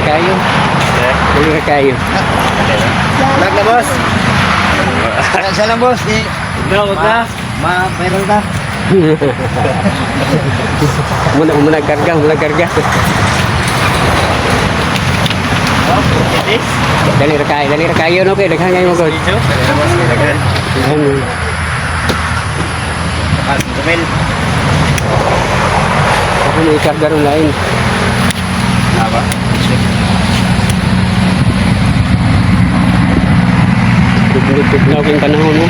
Kayo. Dali ra kayo. Vlog na, boss. Siya lang, boss. Di, No, wag na. ma, meron ta. Muna muna karga, muna karga. Dali ra kayo no kay daghan kayo mo god. Video? Boss, kailangan. Daghan. Pas, kumil. Ako may karga ron lain. Tama. Tugnaw kayong panahon mo.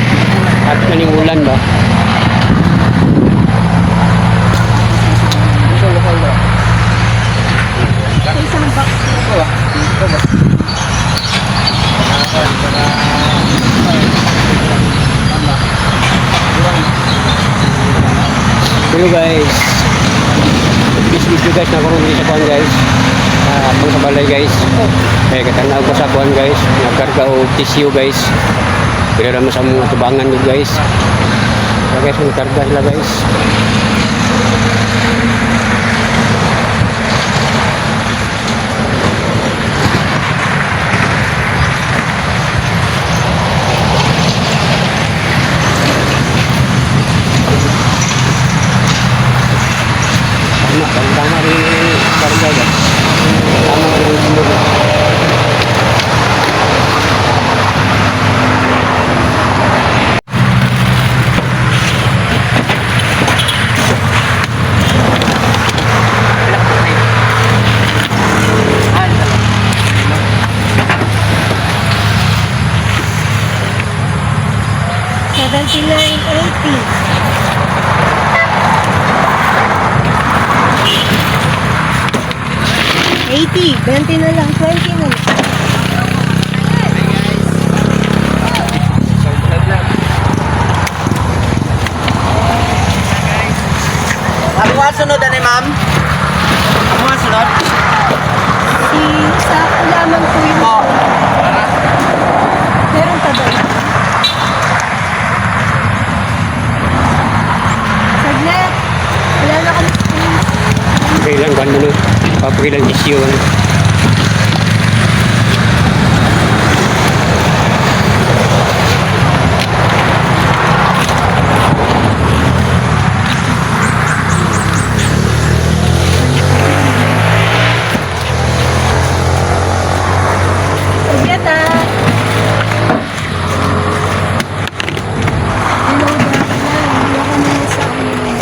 At kaning ulan ba? Sa isang box. Hello guys. This video guys, nakaroon sa kuan guys. Ah, pang sa balay guys. Eh, katanaw ko sa kuan guys. Nagkarga og tissue guys. Pero naman sa mga tubangan nyo guys. Kaya guys, nagkarga sila guys. Tama, tama, tama rin yung karga guys. Tama rin yung sunod. 79.80. 80, 20 na lang, 20 na lang. Ako nga sunod, ano, ma'am? Ako nga sunod? Si sa lamang po yun. Po. Meron pa ba? Saglit. Wala na kami space. Okay lang, kuan mo no. Papakilang tissue. Ano. Saglit ah. Hello, Dana. Hindi ako muna sa ano,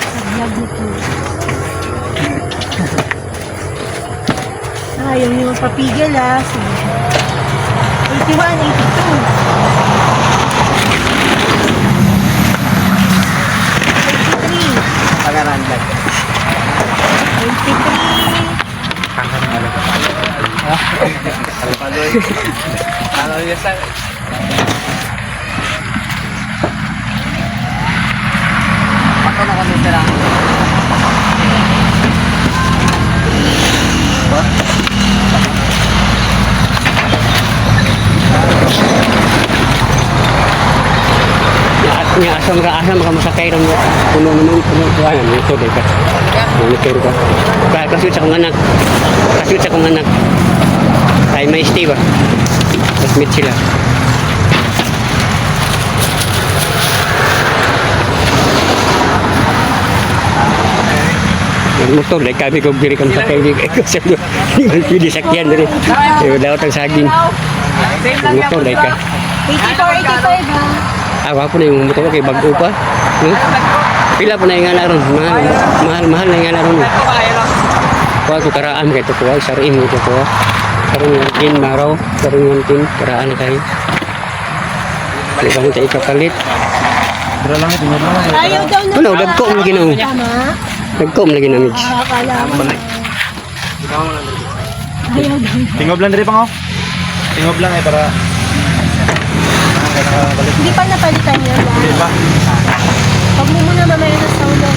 sa vlog ni Kuya. Ayaw niyo mapapigil ah. Sige. 81, 82. 83. Pangaran vlog. 83. Ano yun sa... Pato na kami sila. Nya asam ra asam ka masakay ron mo. Puno naman puno ko ano ito dai ka. Monitor ka. Ka kasut sa akong anak. Kasut sa akong anak. Ay may stay ba? Classmate sila. Yung motor, like kami kung diri kang sakay, di ko sa di man pwede sakyan diri. Eh, daot ang saging. Same Yung lang yan. motor, like ka. 84, 85 ah. Ah, wapo na yung motor kay bago pa. No? Pila pa na yung nga ron. Mahal, mahal, mahal na yung nga ron. Kuha ko karaan kay to kuha, sarin mo to kuha. Karon nga tin maraw, karon nga tin karaan kay. Di ba tayo ikapalit? Ayaw daw na. Ano, dagko mo lagi na. Oh. Tama? Dagko mo lagi na mix. Ah, akala ko. Ayaw daw. Tingob lang diri pang oh. Tingob lang eh para Hindi pa napalitan yun. Di ba? Pag mo muna mamaya na sa ulo.